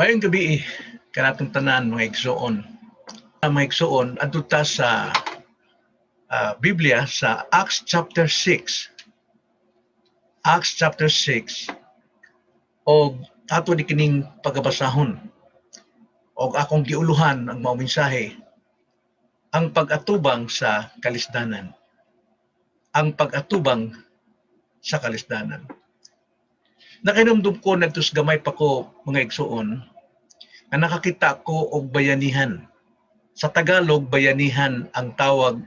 Maayong gabii kanatong tanan, mga igsoon. Ang mga igsoon, adto ta sa Biblia sa Acts chapter 6. Acts chapter 6 og ato ni kining pagabasahon og akong giuluhan ang mao mensahe, ang pag-atubang sa kalisdanan. Ang pag-atubang sa kalisdanan. Nakahinumdum ko ngadto sa gamay pa ko, mga igsoon, nga nakakita ko og bayanihan. Sa Tagalog, bayanihan ang tawag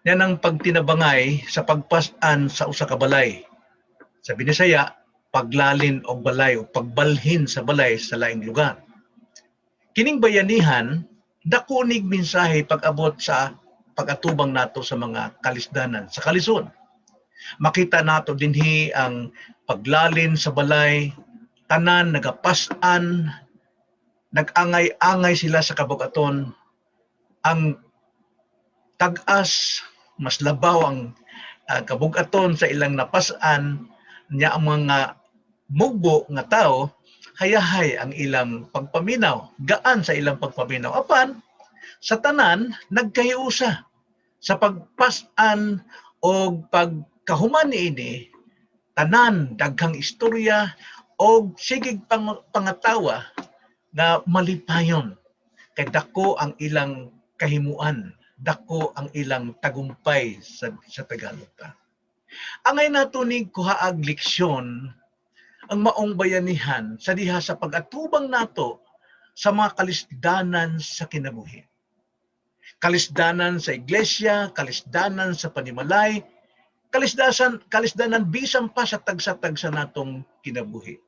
niya ng pagtinabangay sa pagpas-an sa usa ka balay. Sa Binisaya, paglalin og balay o pagbalhin sa balay sa laing lugar. Kining bayanihan, dako nig mensahe pag-abot sa pag-atubang nato sa mga kalisdanan, sa kalisod. Makita nato dinhi ang paglalin sa balay, tanan nagapas-an, nag-angay-angay sila sa kabugaton. Ang tag-as, mas labaw ang kabugaton sa ilang napas-an niya. Ang mga mugbo nga tao, hayahay ang ilang pagpaminaw, gaan sa ilang pagpaminaw. Apan sa tanan nagkahiusa sa pagpas-an og pagkahuman niini, tanan daghang istorya og sigig pangatawa nga malipayon kay dako ang ilang kahimuan, dako ang ilang tagumpay sa Tagalog pa. Angay nato ni kuhaag leksyon ang maong bayanihan sa diha sa pag-atubang nato sa mga kalisdanan sa kinabuhi. Kalisdanan sa iglesia, kalisdanan sa panimalay, kalisdanan bisan pa sa tagsa-tagsa natong kinabuhi.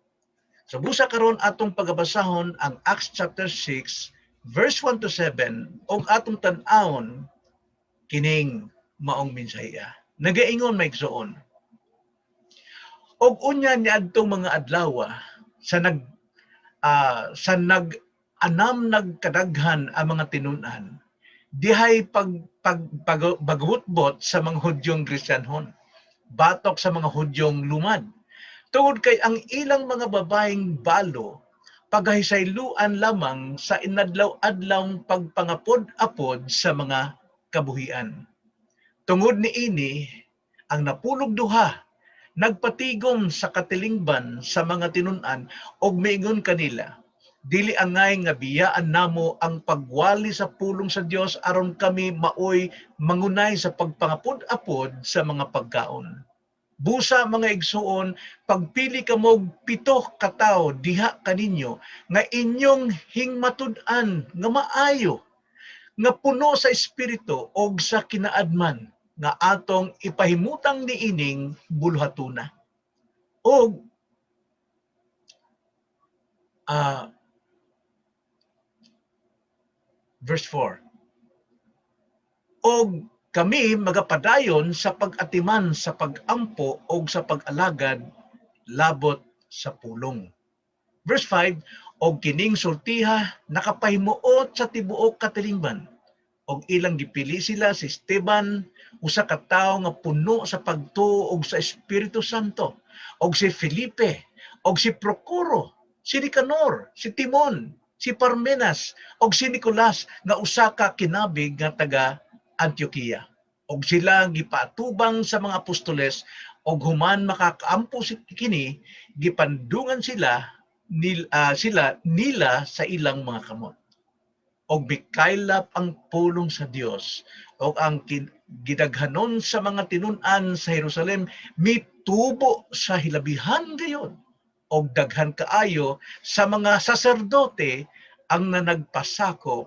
So busa karon atong pagabasahon ang Acts chapter 6 verse 1 to 7 ug atong tan-awon kining maong mensahe. Nagaingon, mga igsoon. Og unya niadtong mga adlaw sa nag anam nagkadaghan ang mga tinun-an dihay pag pagbutbot sa mga Hudyong Kristiyanhon batok sa mga Hudyong lumad, tungod kay ang ilang mga babaeng balo pagahisayloan lamang sa inadlaw-adlawng pagpangapod-apod sa mga kabuhian. Tungod niini, ang napulog duha nagpatigom sa katilingban sa mga tinun-an og miingon kanila, "Dili angay nga biyaan namo ang pagwali sa pulong sa Dios aron kami maoy mangunay sa pagpangapod-apod sa mga pagkaon. Busa, mga igsuon, pagpili kamog 7 ka tawo diha kaninyo nga inyong hingmatud-an nga maayo, nga puno sa espiritu og sa kinaadman, nga atong ipahimutang niining buluhatuna." Og verse 4. "Og kami magapadayon sa pag-atiman sa pag-ampo og sa pag-alagad labot sa pulong." Verse 5, "Og kining sultiha nakapahimuot sa tibuok katilingban. Og ilang gipili sila si Esteban, usa ka tawo nga puno sa pagtuo og sa Espiritu Santo, og si Felipe, og si Procoro, si Nicanor, si Timon, si Parmenas, og si Nicolas nga usa ka kinabig nga taga Antioquia. Og sila gipaatubang sa mga apostoles, og human makakaampo si kini, gipandungan sila nila sa ilang mga kamot. Og mikaylap ang pulong sa Dios, og ang gidaghanon sa mga tinun-an sa Jerusalem mitubo sa hilabihan gayod, og daghan kaayo sa mga saserdote ang nanagpasakop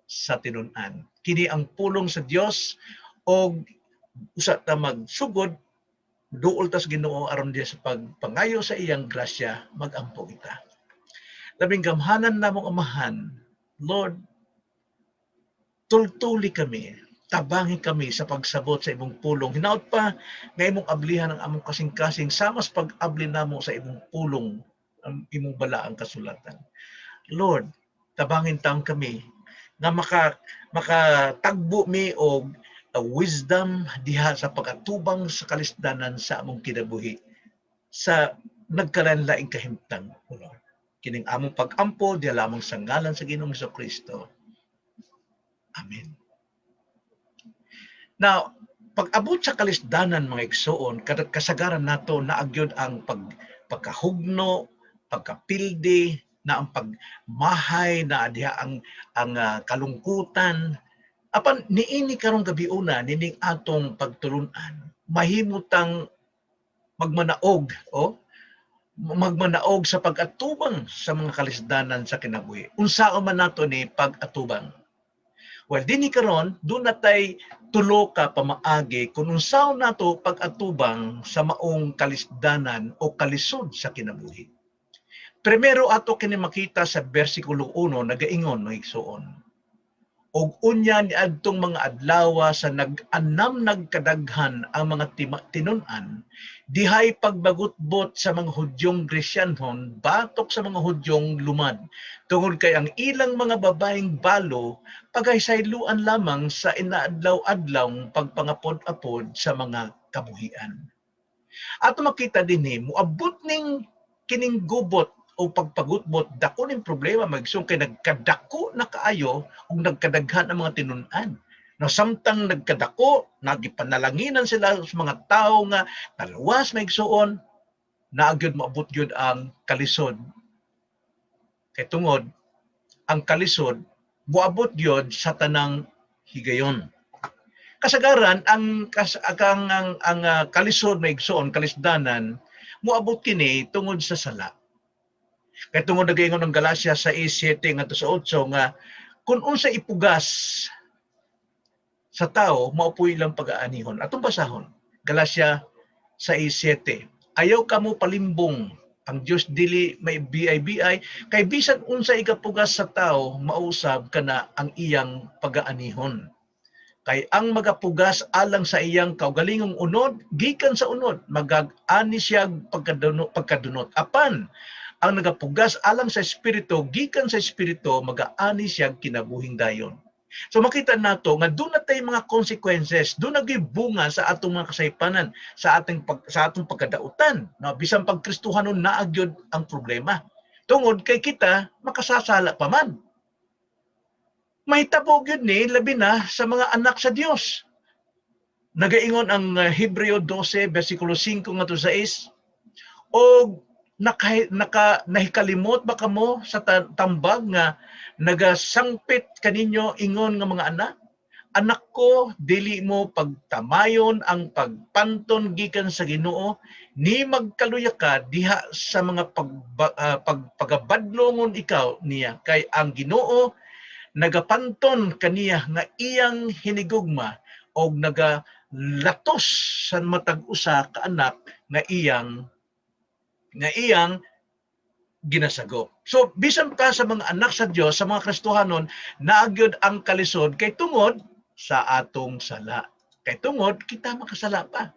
sa tinun-an." Kini ang pulong sa Dios, og usa ta magsugod, duol tas Ginoo aron diya sa pagpangayo sa iyang grasya. Magampo kita. Labing gamhanan namong Amahan, Lord, tultuli kami, tabangi kami sa pagsabot sa imong pulong. Hinaot pa nga imong ablihan ang among kasing-kasing sama sa pag-abli namo sa imong pulong, ang imong balaang kasulatan. Lord, tabangin taon kami nga makatagbo mi og wisdom diha sa pag-atubang sa kalisdanan sa among kinabuhi sa nagkalain-laing kahimtang, O Lord. Kini Kining among pag-ampo diha lamang sa ngalan sa Ginoong Kristo. Amen. Now, pag-abot sa kalisdanan, mga igsoon, kasagaran nato naa gyud ang pagkahugno, pagkapildi, na ang pagmahay, na diha ang kalungkutan. Apan niini karong gabiuna nining atong pagtulunan, mahimutang magmanaog o magmanaog sa pag-atubang sa mga kalisdanan sa kinabuhi. Unsaon man nato ni pag-atubang? Well, dinhi karon duna tay tulo ka pamaagi kung unsaon nato pag-atubang sa maong kalisdanan o kalisod sa kinabuhi. Primero, ato kini makita sa bersikulo 1, nagaingon, mga igsoon: "Og unya niadtong mga adlawa sa nag-anam nagkadaghan ang mga tinun-an, dihay pagbagutbot sa mga Hudyong Gresyanhon batok sa mga Hudyong lumad, tungod kay ang ilang mga babaeng balo pagaysayloan lamang sa inaadlaw-adlaw pagpangapod-apod sa mga kabuhian." Ato makita dinhi, moabot ning kining gubot o pagpagutbot, dako ning problema, mga igsoon, kay nagkadako na kaayo ug nagkadaghan ang mga tinun-an. No, samtang nagkadako, nagipanalanginan sila sa mga tao nga taluwas, mga igsoon, naa gyud moabot gyud ang kalisod. Kay tungod ang kalisod moabot gyud sa tanang higayon. Kasagaran ang kas, ang kalisod, mga igsoon, kalisdanan, moabot kini tungod sa sala. Kay tungod nagaingon ang Galacia 6:7 ngadto sa 8 nga kung unsa ipugas sa tao, mao po'y ilang pag-aanihon. Atong basahon. Galacia 6:7. "Ayaw kamo palimbong, ang Dios dili may BIBI, kay bisan unsa ikapugas sa tao, mausab kana ang iyang pag-aanihon. Kay ang magapugas alang sa iyang kaugalingong unod, gikan sa unod magag-ani siya pagkadunot, pagkadunot. Apan ang nagapugas alang sa Espiritu, gikan sa Espiritu magaani siya kinabuhing dayon." So makita nato nga duna tay mga consequences, duna gyud bunga sa atong mga kasaypanan, sa atong pagkadautan. No, bisan pag Kristohanon, naa gyud ang problema. Tungod kay kita makasasala pa man. Mahitabo gyud ni labi na sa mga anak sa Dios. Nagaingon ang Hebreo 12 bersikulo 5 ngadto 6, "Og naka nahikalimot ba kamo sa tambag nga nagasangpit kaninyo ingon nga mga anak? Anak ko, dili mo pagtamayon ang pagpanton gikan sa Ginoo, ni magkaluya ka diha sa mga pagabadlongon ikaw niya, kay ang Ginoo nagapanton kaniya nga iyang hinigugma og nagalatos sa matag usa ka anak nga iyang ginasagop." So bisan pa sa mga anak sa Dios, sa mga Kristohanon, naa gyud ang kalisod kay tungod sa atong sala. Kay tungod kita makasala pa.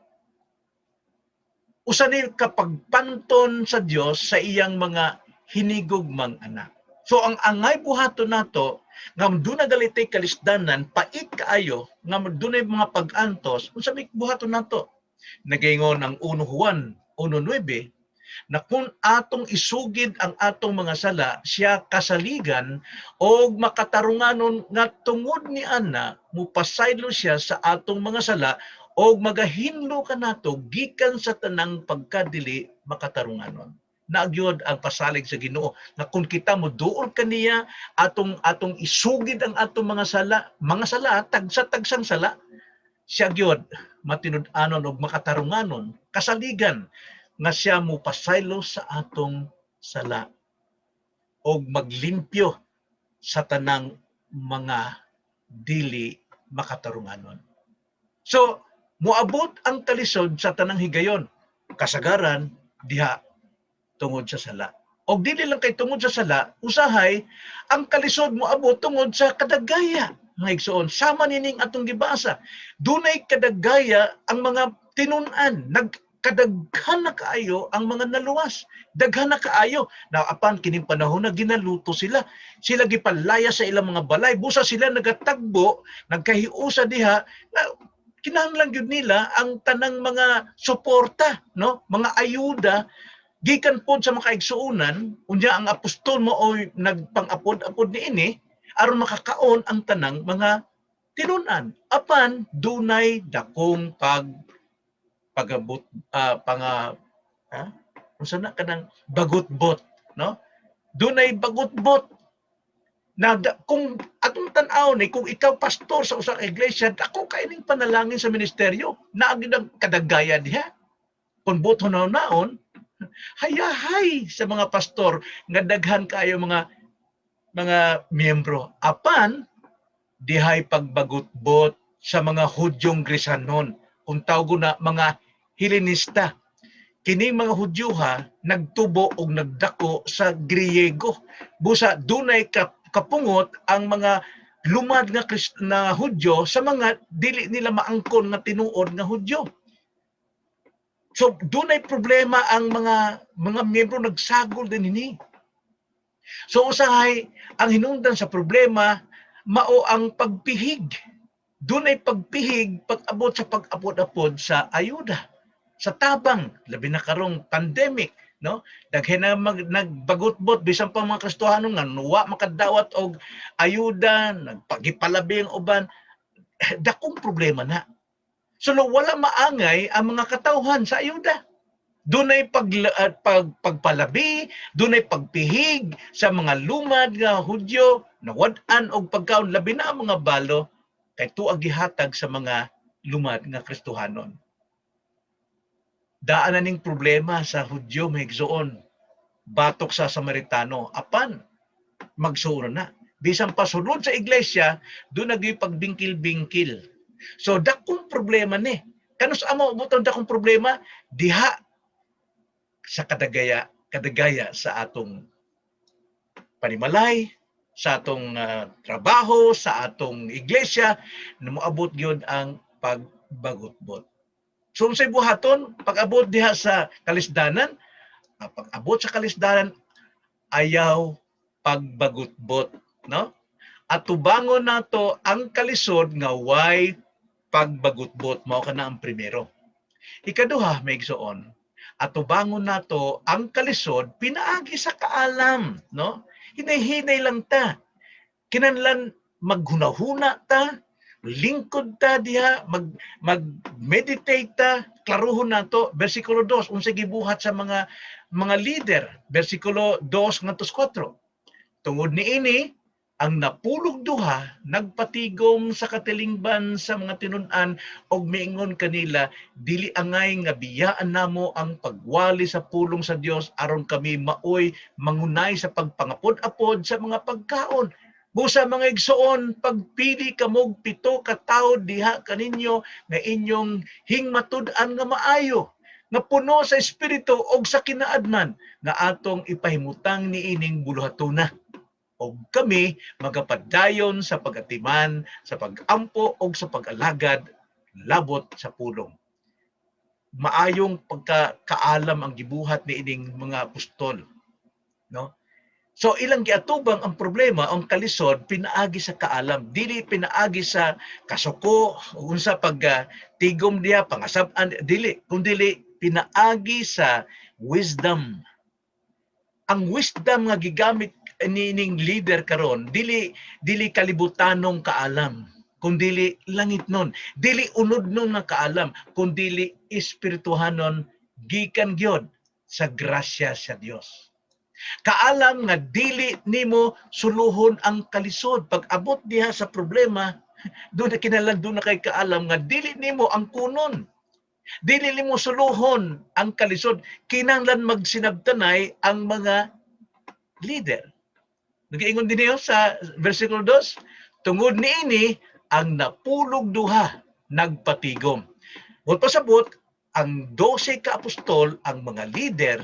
Usa ni kapagpanton sa Dios sa iyang mga hinigugmang anak. So ang angay buhaton nato nga duna galitay kalisdanan, pait kaayo, nga dunay mga pag-antos, unsa may buhaton nato? Nagaingon ang 1 Juan 1:9 na kung atong isugid ang atong mga sala, siya kasaligan og makatarunganon nga tungod ni ana mupasaylo siya sa atong mga sala og magahinlo kanato gikan sa tanang pagkadili makatarunganon. Naa gyud ang pasalig sa Ginoo nga kung kita moduol kaniya, atong isugid ang atong mga sala, mga sala, tagsa-tagsang sala, siya gyud matinud-anon og makatarunganon, kasaligan nga siya mo pasaylo sa atong sala og maglimpyo sa tanang mga dili makatarunganon. So, moabot ang kalisod sa tanang higayon, kasagaran diha tungod sa sala. Og dili lang kay tungod sa sala, usahay ang kalisod moabot tungod sa kadagaya. Mga igsoon, sama nining atong gibasa. Dunay kadagaya ang mga tinun-an, nagkadaghan na kaayo ang mga naluwas. Daghan na kaayo. Na apan kining panahon na ginaluto sila. Sila gipalaya sa ilang mga balay. Busa sila nagatagbo, nagkahiusa diha na kinahanglan gyud nila ang tanang mga suporta, no? Mga ayuda. Gikan pod sa mga kaigsuonan, unya ang apostol maoy nagpang-apod-apod niini aron makakaon ang tanang mga tinunan. Apan dunay dakong pagabot panga ha, unsa na kanang bagutbot, no? Dunay bagutbot na kung atong tan-aw ni, kung ikaw pastor sa usa ka iglesia, dako kay ning panalangin sa ministeryo, naa gyud ang kadagaya diha. Kung buot naon, hayahay sa mga pastor nga daghan kaayo mga miyembro. Apan dihay pagbagutbot sa mga Hudyong Grisanon, kung tawgo na mga Helenista. Kining mga Hudyoha nagtubo og nagdako sa Griego. Busa dunay kapungot ang mga lumad nga na Hudyo sa mga dili nila maangkon nga tinuod nga Hudyo. So dunay problema ang mga miyembro, nagsagol din ini. So usahay ang hinungdan sa problema mao ang pagpihig. Dunay pagpihig pag-abot sa pag-apod-apod sa ayuda, sa tabang, labi na karong pandemic, no? Daghan na nagbagutbot bisan pa mga Kristohano nga wa makadawat og ayuda, nagpagipalabi ang uban, dakong problema na. So no, wala maangay ang mga katawhan sa ayuda. Dunay pagpalabi, dunay pagpihig sa mga lumad nga Hudyo, nawad-an og pagkaon, labi na ang mga balo kay tuag gihatag sa mga lumad nga Kristohanon. Daan na ning problema sa Hudyo, mga igsoon, batok sa Samaritano. Apan magsuon na. Bisan pa sulod sa iglesia, doon nagyoy pagbingkil-bingkil. So dakong problema ni. Kanus amo butang dakong problema diha sa kadagaya sa atong panimalay, sa atong trabaho, sa atong iglesia, na moabot gyud ang pagbagutbot. So unsay buhaton pag-abot diha sa kalisdanan? Pag-abot sa kalisdanan, ayaw pagbagutbot, no? Atubangon nato ang kalisod nga way pagbagutbot, mao kana ang primero. Ikaduha, mga igsoon, atubangon nato ang kalisod pinaagi sa kaalam, no? Hinay-hinay lang ta. Kinanlan maghunahuna ta, lingkod ta diha, mag-meditate ta, klaruhon nato. Bersikulo 2, unsay gibuhat sa mga leader? Bersikulo 2 ngadto 4. Tungod niini, ang napulog duha nagpatigom sa katilingban sa mga tinun-an og miingon kanila, "Dili angay nga biyaan namo ang pagwali sa pulong sa Dios aron kami maoy mangunay sa pagpangapod-apod sa mga pagkaon." Busa, mga igsoon, pagpili kamog 7 ka tawo diha kaninyo nga inyong hingmatud-an nga maayo, nga puno sa espiritu og sa kinaadman, nga atong ipahimutang niining buluhatuna. Og kami magapadayon sa pagatiman, sa pagampo og sa pag-alagad labot sa pulong. Maayong pagkakaalam ang gibuhat niining mga apostol, no? So ilang giatubang ang problema, ang kalisod, pinaagi sa kaalam, dili pinaagi sa kasuko, unsa pag tigom diha pangasab-an, dili, kundili pinaagi sa wisdom. Ang wisdom nga gigamit niining leader karon, dili kalibutanong kaalam, kundili langit nun, dili unod nun nga kaalam, kundili espirituhanon gikan gyud sa grasya sa Dios. Kaalam nga dili nimo suluhon ang kalisod. Pag abot diha sa problema, doon na kinahanglan doon na kay kaalam nga dili nimo ang kunon. Dili nimo suluhon ang kalisod. Kinahanglan magsinabtanay ang mga leader. Nag-iingon din niyo sa versikulo 2, tungod niini ang napulog duha nagpatigom. Mao pasabot, ang 12 ka apostol, ang mga leader,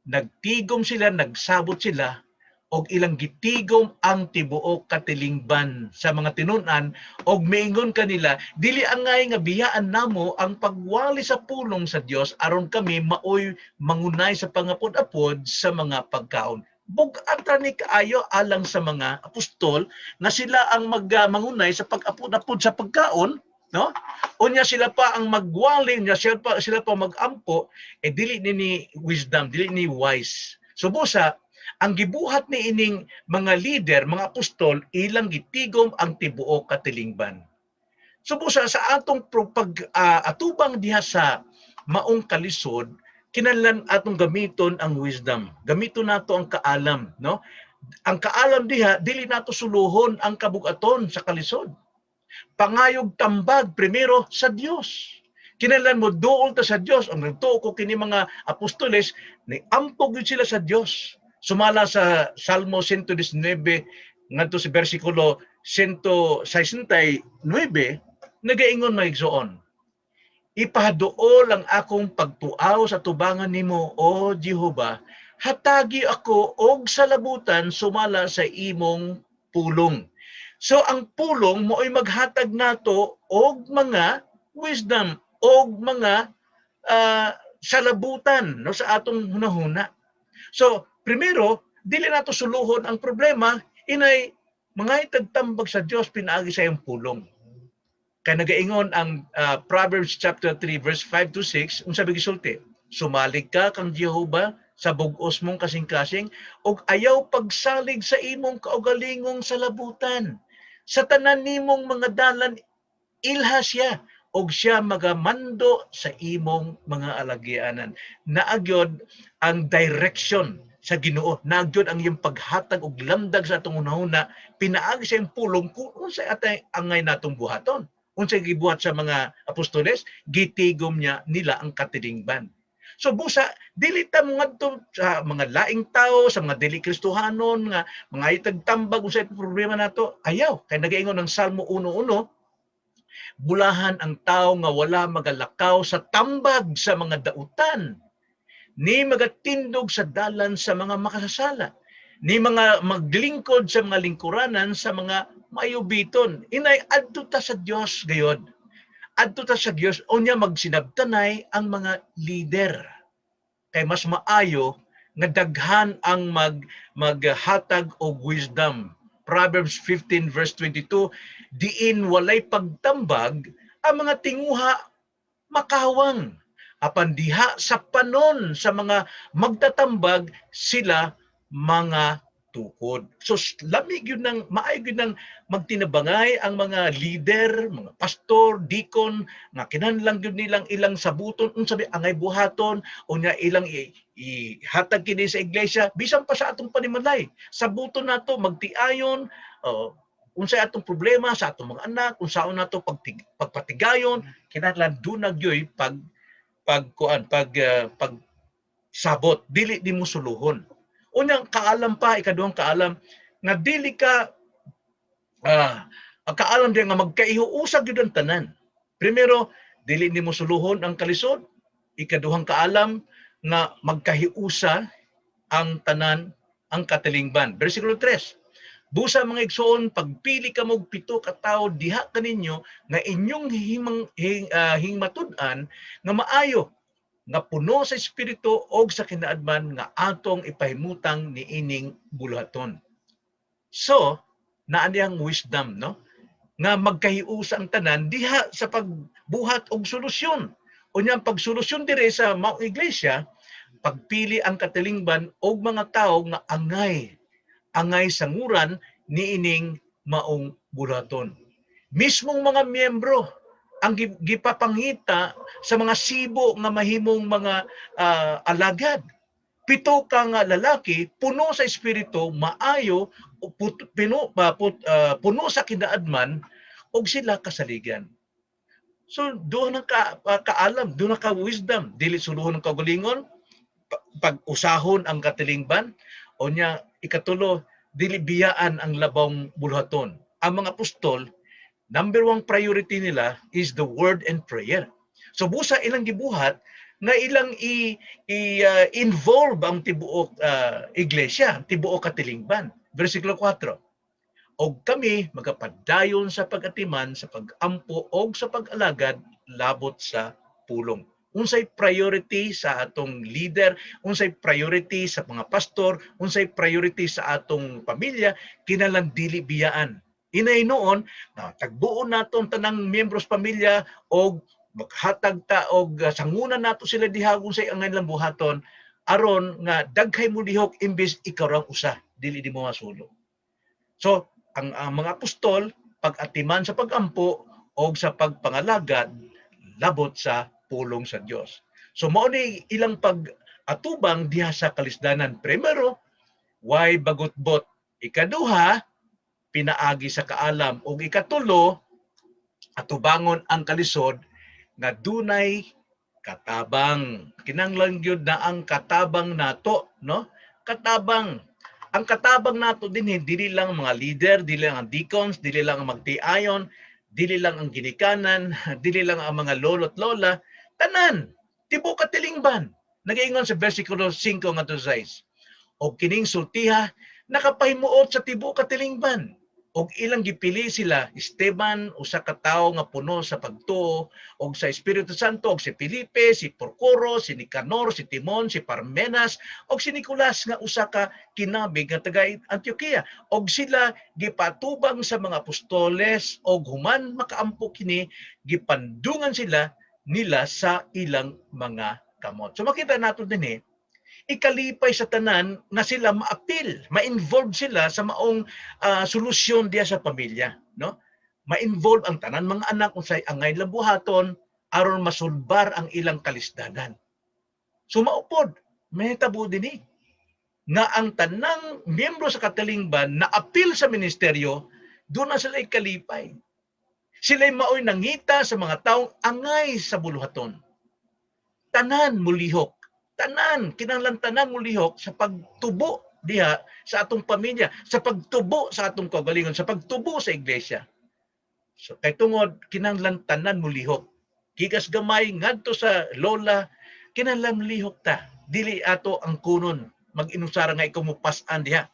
nagtigom sila, nagsabot sila, og ilang gitigom ang tibuok katilingban sa mga tinun-an og miingon kanila, "Dili angay nga biyaan namo ang pagwali sa pulong sa Dios aron kami maoy mangunay sa pangapod-apod sa mga pagkaon." Bug-at ra ni kaayo alang sa mga apostol nga sila ang mangunay sa pag-apod-apod sa pagkaon. No? Unya sila pa ang magwali, unya sila pa magampo, eh dili ni wisdom, dili ni wise. So busa, ang gibuhat ni ining mga leader, mga apostol, ilang gitigom ang tibuok katilingban. So busa sa atong pag atubang diha sa maong kalisod, kinahanglan atong gamiton ang wisdom. Gamiton nato ang kaalam, no? Ang kaalam diha, dili nato suluhon ang kabugaton sa kalisod. Pangayog tambag primero sa Dios. Kinahanglan mo duol ta sa Dios. Ang nagtuo ko kini mga apostoles, ni ampog yun sila sa Dios. Sumala sa Salmo 119 ngadto sa bersikulo 169, nagaingon, mga igsoon, "Ipahaduol ang akong pagtuaw sa tubangan nimo, O Jehova, hatagi ako og salabutan sumala sa imong pulong." So ang pulong mo'y maghatag nato og mga wisdom og mga salabutan, no, sa atong hunahuna. So primero, dili nato suluhon ang problema, inay mga itagtambag sa Dios pinaagi sa iyang pulong. Kay nagaingon ang Proverbs chapter 3 verse 5 to 6, unsa ba gisulti? "Sumalig ka kang Jehova sa bug-os mong kasing-kasing ug ayaw pagsalig sa imong kaugalingong salabutan. Sa tanan nimong mga dalan ilha siya og siya magamando sa imong mga alagyanan." Naagyod ang direction sa Ginoo. Naagyod ang iyang paghatag og lamdag sa atong hunahuna pinaagi sa iyang pulong kung unsay atay angay natong buhaton. Unsay gibuhat sa mga apostoles, gitigom niya nila ang katilingban. So busa, dili ta mo ngadto sa mga laing tao, sa mga dili Kristohanon nga mga itagtambag unsay problema nato. Ayaw, kay nagaingon ang Salmo 1:1, "Bulahan ang tao nga wala magalakaw sa tambag sa mga dautan, ni magatindog sa dalan sa mga makasasala, ni mga maglingkod sa mga lingkuranan sa mga mayubiton." Inay adto ta sa Dios gayod. Adto ta sa Dios, unya magsinabtanay ang mga leader. Kay mas maayo nga daghan ang maghatag og wisdom. Proverbs 15 verse 22, "Diin walay pagtambag, ang mga tinguha makawang. Apan diha sa panon sa mga magtatambag, sila mga tukod." So lamig yun ng maayo yun ng magtinabangay ang mga leader, mga pastor, deacon nga kinahanglan gyud nilang ilang sabuton unsa ba angay buhaton, unya ilang ihatag kini sa iglesia, bisan pa sa atong panimalay. Sabuton nato magtiayon, unsay atong problema sa atong mga anak, unsaon nato pagpatigayon, kinahanglan dunag yoy pag pagkuan pag pag sabot, dili di mo suluhon. Unyang kaalam pa, ikaduhang kaalam nga dili ka ang kaalam diya nga magkaihuusag gyud ang tanan. Primero, dili nimo suluhon ang kalisod. Ikaduhang kaalam nga magkahiusa ang tanan, ang katilingban. Versikulo 3. "Busa, mga igsoon, pagpili kamo og 7 ka tawo diha kaninyo nga inyong hingmatud-an nga maayo, nga puno sa espiritu og sa kinaadman, nga atong ipahimutang niining buluhaton." So, naa ang wisdom, no? Nga magkahiusa ang tanan diha sa pagbuhat og solusyon. Unya ang pagsolusyon dire sa maong iglesia, pagpili ang katilingban og mga tawo nga angay sanguran niining maong buluhaton. Mismong mga miyembro ang gipapangita sa mga sibo nga mahimong mga alagad. 7 ka nga lalaki, puno sa espiritu, maayo, put, pino, pa, put, puno sa kinaadman, og sila kasaligan. So doon ang kaalam, doon ang ka-wisdom, dili suluhon ang kaugalingon, pag-usahon ang katilingban, o nya ikatulo, dili biyaan ang labawng buluhaton. Ang mga apostol, number one priority nila is the word and prayer. So busa ilang gibuhat nga ilang i, i involve ang tibuok iglesia, tibuok katilingban. Versikulo 4. "Og kami magapadayon sa pag-atiman, sa pag-ampo og sa pag-alagad labot sa pulong." Unsay priority sa atong leader, unsay priority sa mga pastor, unsay priority sa atong pamilya, kinahanglan dili biyaan. Inay noon na tagbuon nato ang tanang miyembro sa pamilya og maghatag ta og sangunan nato sila diha kung sa ang ilang buhaton aron nga daghay mo lihok imbes ikaw rang usa dili di mo masulo. So ang mga apostol, pag-atiman sa pagampo o sa pagpangalagad labot sa pulong sa Dios. So mao ni ilang pag-atubang diha sa kalisdanan. Primero, way bagutbot. Ikaduha, pinaagi sa kaalam. Ug ikatulo, atubangon ang kalisod nga dunay katabang. Kinanglan gyud na ang katabang nato, no? Katabang. Ang katabang nato din, dili lang mga leader, dili lang ang deacons, dili lang ang magtiayon, dili lang ang ginikanan, dili lang ang mga lolo't lola, tanan, tibuok katilingban. Nagaingon sa versikulo 5 ngadto 6. Og kining sultiha nakapahimuot sa tibuok katilingban og ilang gipili sila Esteban, usa ka tawo nga puno sa pagtuo og sa Espiritu Santo, og si Felipe, si Procoro, si Nicanor, si Timon, si Parmenas og si Nicolas nga usa ka kinabig nga taga Antioquia. Og sila gipatubang sa mga apostoles, og human makaampo kini, gipandungan sila nila sa ilang mga kamot. So makita nato dinhi, ikalipay sa tanan nga sila maapil, ma-involve sila sa maong solusyon diya sa pamilya, no? Ma-involve ang tanan mga anak kung say angay ilang buhaton aron masulbar ang ilang kalisdanan. So maupod, may tabo dinhi nga ang tanang miyembro sa katilingban na apil sa ministeryo, doon na sila ikalipay. Sila'y maoy nangita sa mga taong angay sa buluhaton. Tanan mulihok, tanan, kinahanglan tanan mulihok sa pagtubo diha sa atong pamilya, sa pagtubo sa atong kaugalingon, sa pagtubo sa iglesia. So kay tungod kinahanglan tanan mulihok. Gikas gamay ngadto sa lola, kinahanglan mulihok ta. Dili ato ang kunon mag-inusara nga ikaw mo pas-an diha.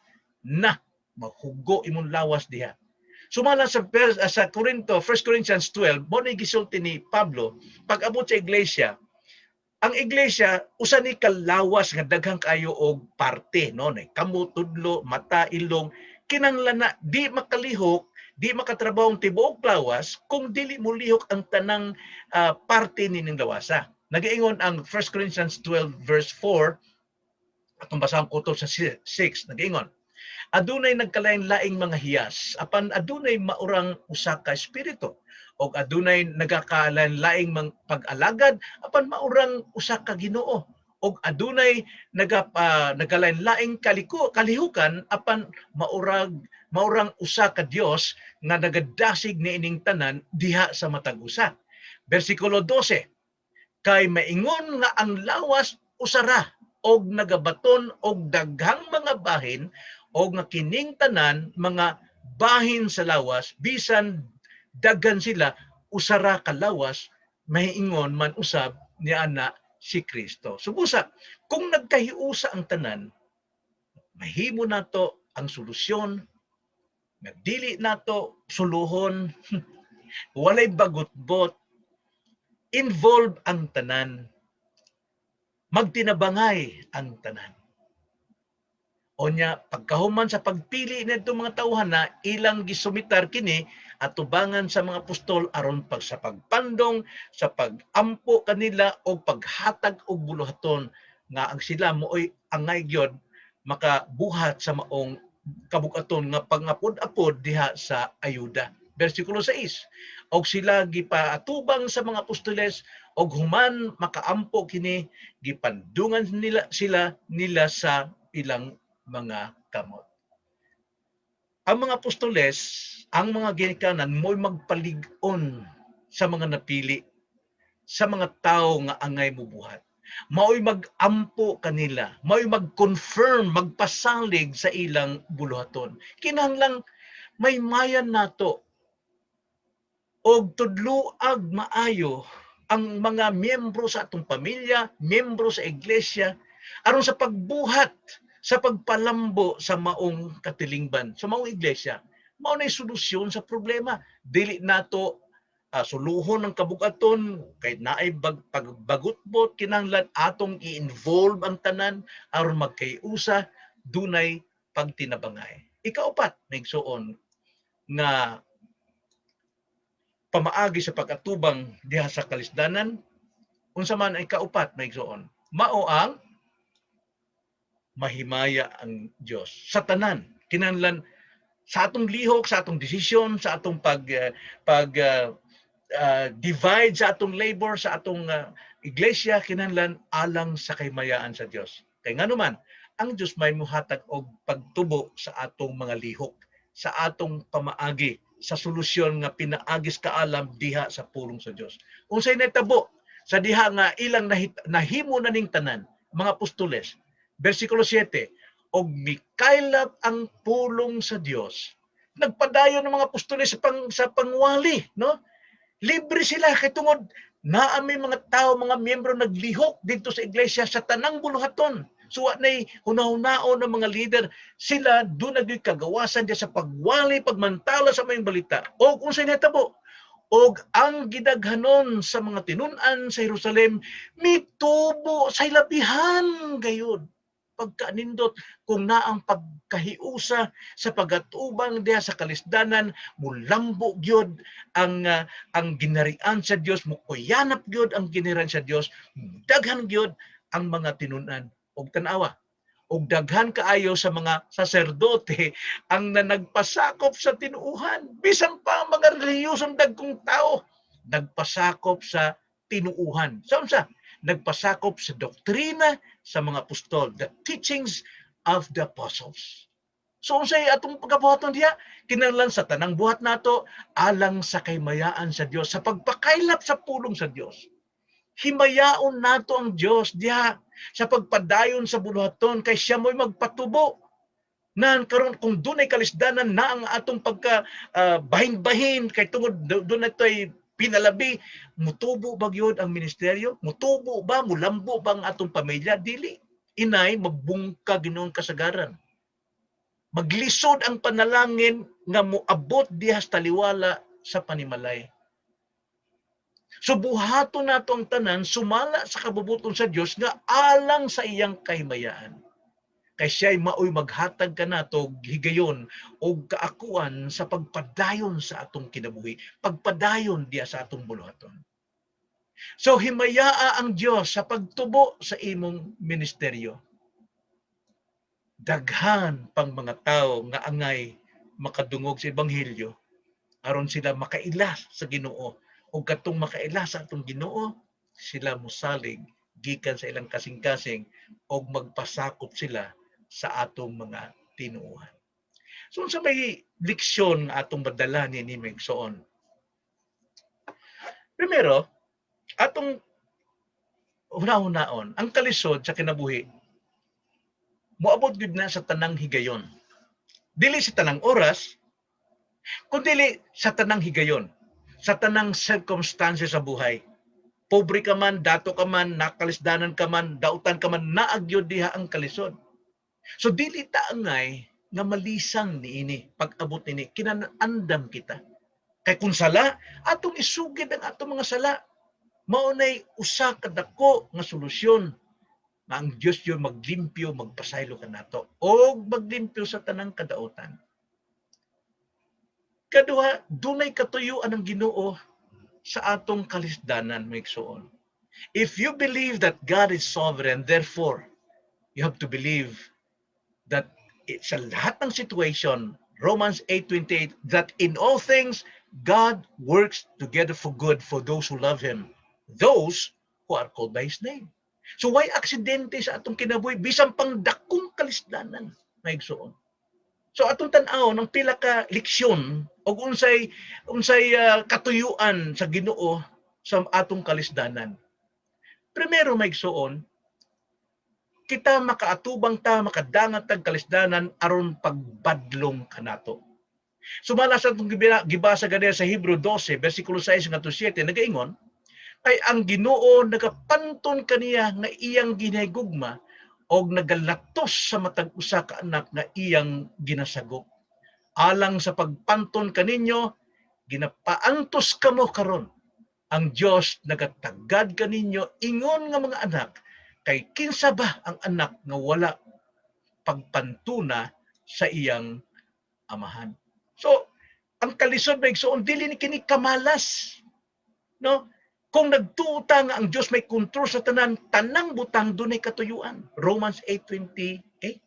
Na mahugo imong lawas diha. Sumala sa Corinto, 1 Corinthians 12, mo ni gisulti ni Pablo, pag-abot sa iglesia, ang iglesia usa ni kalawas nga daghang kayo og parte, no, nay kamot, tudlo, mata, ilong. Kinahanglan na di makalihok, di makatrabaho ang tibuok lawas kung dili mo lihok ang tanang parte nining lawasa. Nagaingon ang 1 Corinthians 12 verse 4, atong basahon kutob sa 6, nagaingon, "Adunay nagkalain-laing mga hiyas apan adunay maurang usa ka espiritu, og adunay nagakalain-laing pag-alagad apan maurang usa ka Ginoo, og adunay nagkalain-laing kalihukan apan maurang usa ka Dios nga nagadasig niining tanan diha sa matag usa." Bersikulo 12, "Kay maingon nga ang lawas usara og nagabaton og daghang mga bahin, og nga kining tanan mga bahin sa lawas, bisan daghan sila, usara ka lawas, mahiingon man usab niana si Kristo." Subusa, kung nagkahiusa ang tanan, mahimo nato ang solusyon nga dili nato suluhon, walay bagutbot, involve ang tanan, magtinabangay ang tanan. Onya pagkahuman sa pagpili nidto mga tawhan na ilang gisumitar kini atubangan sa mga apostol aron pag sa pagpandong, sa pagampo kanila o paghatag og buluhaton nga ang sila mooy angay gyud makabuhat sa maong kabukaton nga pangapod-apod diha sa ayuda. Versikulo 6. Og sila gipaatubang sa mga apostoles, og human makaampo kini, gipandungan nila sila nila sa ilang mga kamot. Ang mga apostoles, ang mga ginikanan mo'y magpalig-on sa mga napili, sa mga tao nga angay mubuhat. Mao'y mag-ampo kanila, mao'y mag-confirm, magpasalig sa ilang buluhaton. Kinahanglang may mayan nato og tudluag maayo ang mga miyembro sa atong pamilya, miyembro sa iglesia, aron sa pagbuhat, sa pagpalambo sa maong katilingban, sa maong iglesia. Mao na solusyon sa problema. Dili nato suluhon ang kabugaton kay naay pagbagutbot, kinahanglan atong i-involve ang tanan aron magkayusa, dunay pagtinabangay. Ikaupat, migsuon, nga pamaagi sa pag-atubang diha sa kalisdanan. Unsa man ay kaupat, mga igsoon? Mao ang mahimaya ang Dios sa tanan. Kinahanglan sa atong lihok, sa atong desisyon, sa atong pag pag divide sa atong labor, sa atong iglesia, kinahanglan alang sa kahimayaan sa Dios. Kay ngano man, ang Dios may muhatag og pagtubo sa atong mga lihok, sa atong pamaagi, sa solusyon nga pinaagis kaalam diha sa pulong sa Dios. Unsay nahitabo sa diha nga ilang nahimo na ning tanan, mga apostoles? Versikulo 7, "Og mikaylap ang pulong sa Dios." Nagpadayon ng mga apostoles sa pangwali, no? Libre sila kay tungod naa may mga tao, mga miyembro naglihok didto sa iglesia sa tanang buluhaton. So wa nay hunahunaon ng mga leader, sila duna gyud kagawasan diya sa pagwali, pagmantala sa maayong balita. O kung sa nahitabo, og ang gidaghanon sa mga tinun-an sa Jerusalem mitubo sa ilabihan gayud. Pagkanindot kung naang pagkahiusa sa pagatubang diha sa kalisdanan, mulambo gyud ang ginarian sa Dios, mukuyanap gyud ang ginarian sa Dios, daghan gyud ang mga tinun-an. Og tan-awa, og daghan kaayo sa mga saserdote ang nanagpasakop sa tinuuhan. Bisan pa ang mga relihiyosong dagkong tao nagpasakop sa tinuuhan. Sa unsa? Nagpasakop sa doktrina sa mga apostol, the teachings of the apostles. So unsay atong pagkabuhaton diha? Kinahanglan sa tanang buhat nato alang sa kahimayaan sa Dios, sa pagpakaylap sa pulong sa Dios. Himayaon nato ang Dios diha sa pagpadayon sa buluhaton kay siya mo'y magpatubo. Nan karon kung dunay kalisdanan na ang atong pagka bahin-bahin kay tungod dunay to'y pinalabi, mutubo ba gyud ang ministeryo? Mutubo ba, mulambo ba ang atong pamilya? Dili. Inay mabungka Ginoong kasagaran. Maglisod ang panalangin nga moabot diha sa taliwala sa panimalay. So buhaton nato ang tanan sumala sa kabubuton sa Dios nga alang sa iyang kahimayaan. Kay siya'y maoy maghatag kanato higayon og kaakuan sa pagpadayon sa atong kinabuhi, pagpadayon diha sa atong buluhaton. So himayaa ang Dios sa pagtubo sa imong ministeryo. Daghan pang mga tao nga angay makadungog sa ebanghelyo aron sila makaila sa Ginoo, ug katong makaila sa atong Ginoo, sila mosalig gikan sa ilang kasing-kasing og magpasakop sila sa atong mga tinuohan. So unsa may leksyon nga atong madala niini, mga igsoon? Primero, atong hunahunaon, ang kalisod sa kinabuhi moabot gyud na sa tanang higayon. Dili sa tanang oras, kundi sa tanang higayon, sa tanang circumstances sa buhay. Pobre ka man, dato ka man, nakalisdanan ka man, dautan ka man, naa gyud diha ang kalisod. So dili ta angay nga malisang niini pag-abot nini, kinahanglan kita. Kay kung sala, atong isugid ang atong mga sala. Mao nay usa ka dako nga solusyon nga ang Dios yun maglimpyo, magpasaylo kanato og maglimpyo sa tanang kadautan. Kaduha, dunay katuyuan ang Ginoo sa atong kalisdanan, mga igsoon. If you believe that God is sovereign, therefore, you have to believe that sa lahat ng situation, Romans 8:28, that in all things, God works together for good for those who love Him, those who are called by His name. So way aksidente sa atong kinabuhi, bisan pang dakong kalisdanan, mga igsoon? So atong tan-aw ng pila ka leksyon og unsay katuyuan sa Ginoo sa atong kalisdanan. Primero, mga igsoon, kita makaatubang ta, makadangat tag kalisdanan aron pagbadlong kanato. Sumala sa atong gibasa ganina sa Hebrew 12 versikulo 6 ngadto 7, nagaingon, "Kay ang Ginoo nagapanton kaniya nga iyang ginahigugma og nagalatos sa matag usa ka anak nga iyang ginasagop. Alang sa pagpanton kaninyo, ginapaantos kamo karon. Ang Dios nagatagad kaninyo ingon nga mga anak, kay kinsa ba ang anak nga wala pagpantuna sa iyang amahan?" So, Ang kalisod, mga igsoon, dili ni kini kamalas. No? Kung nagtuo ta nga ang Dios may kontrol sa tanan, tanang butang dunay katuyuan. Romans 8:28.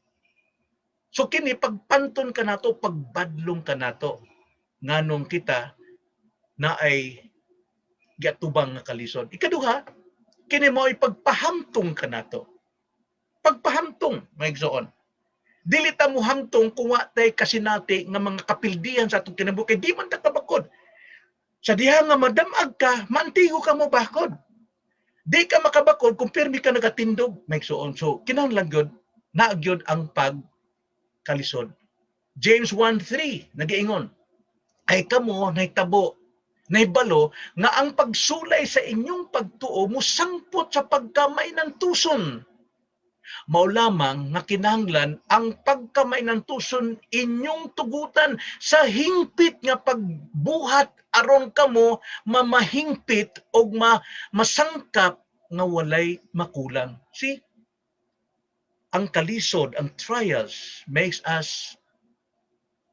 So kini pagpanton kanato, pagbadlong kanato nganong kita naay giatubang nga kalisod. Ikaduha, kini mo'y pagpahamtong kanato. Pagpahamtong, mga igsoon. Dili ta mohamtong kung wa tay kasinati nga mga kapildihan sa atong kinabuhi kay di man ta kabakod. Sa diha nga madamag ka, maantigo ka mo bakod. Di ka makabakod kung pirmi ka nagatindog, mga igsoon. So kinahanglan gyud naa gyud ang pagkalisod. James 1:3 nagiingon, "Ay kamo nahitabo, nahibalo nga ang pagsulay sa inyong pagtuo musangpot sa pagkamainantuson. Mao lamang nga kinahanglan ang pagkamainantuson inyong tugutan sa hingpit nga pagbuhat aron kamo mamahingpit og masangkap nga walay makulang." See? Ang kalisod, ang trials makes us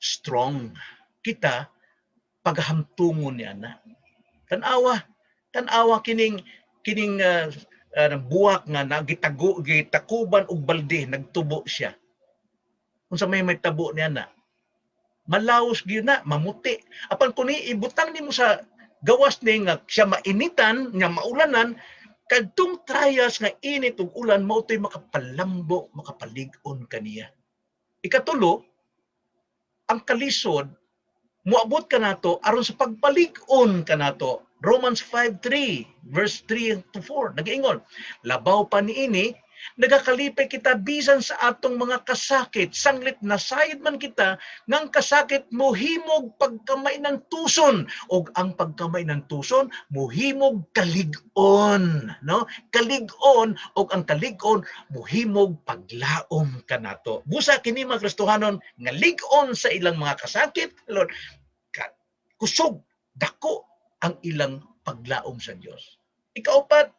strong. Kita paghamtungon niya na. Tan-awa, tan-awa kining kining buwak nga nagitago, gitakuban og balde, nagtubo siya. Unsa may tabo niya na? Malaos gyud na, mamuti. Apan kung ibutang nimo sa gawas ni nga siya mainitan, nga maulanan, kadtong trials nga init ug ulan mao to'y makapalambo, makapalig-on kaniya. Ikatulo, ang kalisod moabot kanato aron sa pagpalig-on kanato. Romans 5:3 verse 3 to 4 nagaingon, "Labaw pa niini, nagakalipay kita bisan sa atong mga kasakit, sanglit nasayod man kita ngang kasakit mohimog pagkamainantuson, ug ang pagkamainantuson mohimog kalig-on," no? Kalig-on, ug ang kalig-on mohimog paglaom kanato. Busa kini mga Kristohanon nga lig-on sa ilang mga kasakit, Lord, kusog dako ang ilang paglaom sa Dios. Ikaupat,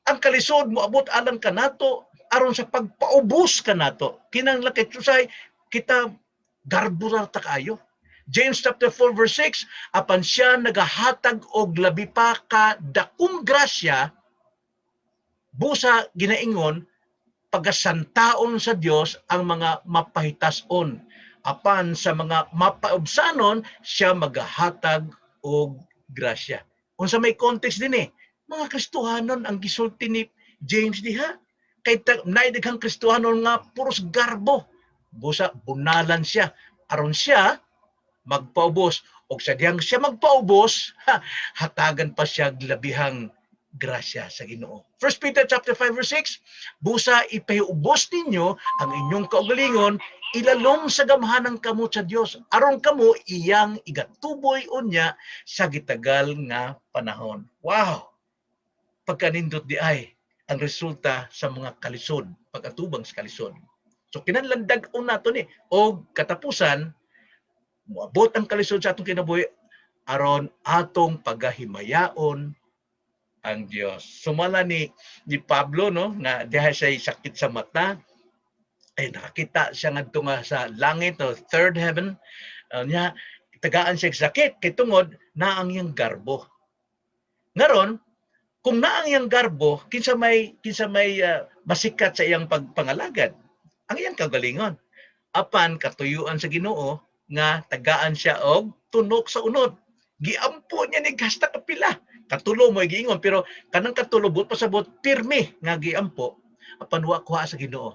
ang kalisod moabot alang kanato aron sa pagpaubos kanato. Kinahanglan kay usay kita garbo ra ta kaayo. James chapter 4 verse 6, "Apan siya nagahatag og labi pa ka dakong grasya." Busa ginaingon, pagasantaon sa Dios ang mga mapahitason, apan sa mga mapaubsanon siya magahatag og grasya. Unsa may context din eh? Mga Kristohanon ang gisulti ni James diha. Kay naay daghang Kristohanon nga puros garbo. Busa bunalan siya aron siya magpaubos, og sa dihang siya magpaubos, ha, hatagan pa siya labihang grasya sa Ginoo. 1 Peter chapter 5 verse 6, "Busa ipahiubos ninyo ang inyong kaugalingon ilalom sa gamhanang kamot sa Dios aron kamo iyang igatuboy unya sa gitagal nga panahon." Wow! Pagkanindot di ay ang resulta sa mga kalisod, pag-atubang sa kalisod. So kinahanglan dag-on nato ni, og katapusan, moabot ang kalisod sa atong kinabuhi aron atong pagahimayaon ang Dios. Sumala ni Pablo, no, nga diha siya sakit sa mata ay nakakita siya ngadto nga sa langit o third heaven. Niya tagaan siya og sakit kay tungod na ang iyang garbo. Ngaron kung naa ang iyang garbo, kinsa may masikat sa iyang pagpangalagad? Ang iyang kagalingon. Apan katuyuan sa Ginoo nga tagaan siya og tunok sa unod. Giampo niya ni hasta kapila. Katulo mo giingon, pero kanang katulo buot pasabot pirmi nga giampo, apan wa kuha sa Ginoo.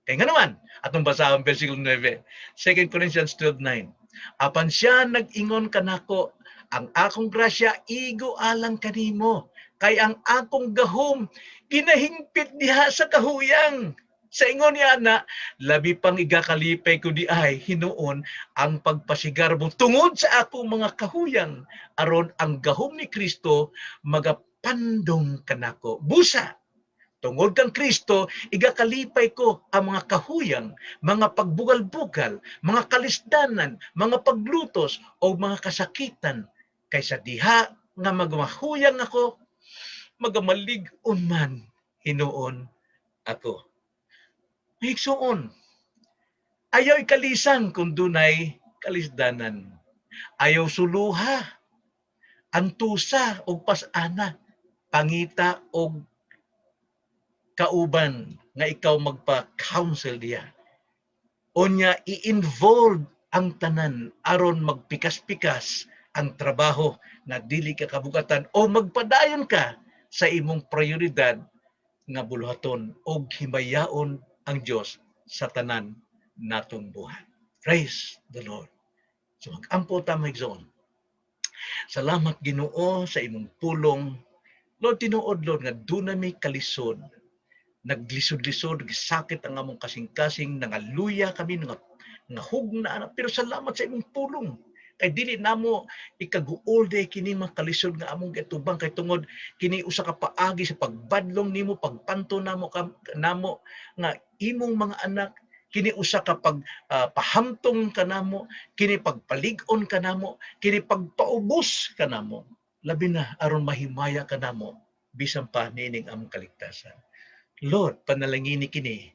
Kay nga naman, atong basahon versikulo 9. 2 Corinthians 12:9. "Apan siya nag-ingon kanako, 'Ang akong grasya igo alang kanimo, kay ang akong gahom ginahingpit diha sa kahuyang.' Sa ingon niya na, labi pang igakalipay ko di ay hinuon ang pagpasigarbo tungod sa akong mga kahuyang, aron ang gahom ni Kristo magapandong kanako. Busa, tungod kang Kristo, igakalipay ko ang mga kahuyang, mga pagbugal-bugal, mga kalisdanan, mga paglutos, o mga kasakitan. Kaysa diha nga magmahuyang ako, magamalig-on man hinuon ako." Higsuon, ayaw ikalisan kung dunay Kalisdanan. Ayaw suluha. Antusa og pas-ana. Pangita og kauban nga ikaw magpa-counsel diya. Unya i-involve ang tanan aron magpikas-pikas ang trabaho nga dili ka kabugatan o magpadayon ka sa imong prioridad nga buluhaton og himayaon ang Dios sa tanan natong buhat. Praise the Lord. So mag-ampo ta, mga igsoon. Salamat, Ginoo, sa imong pulong. Lord, tinuod, Lord, nga duna mi kalisod. Naglisod-lisod, sakit ang among kasing-kasing, nangaluya kami, nga nahugna na. Pero salamat sa imong pulong. Kay dili namo ikaguol day kini mga kalisod nga among gitubang kay tungod kini usa ka paagi sa pagbadlong nimo, pagpanto namo namo nga imong mga anak. Kini usa ka pag pahamtong kanamo, kini pagpalig-on kanamo, kini pagpaubos kanamo, labi na aron mahimaya kanamo bisan pa niining among kaligtasan. Lord, panalangini kini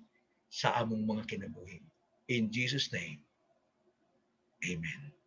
sa among mga kinabuhi. In Jesus' name. Amen.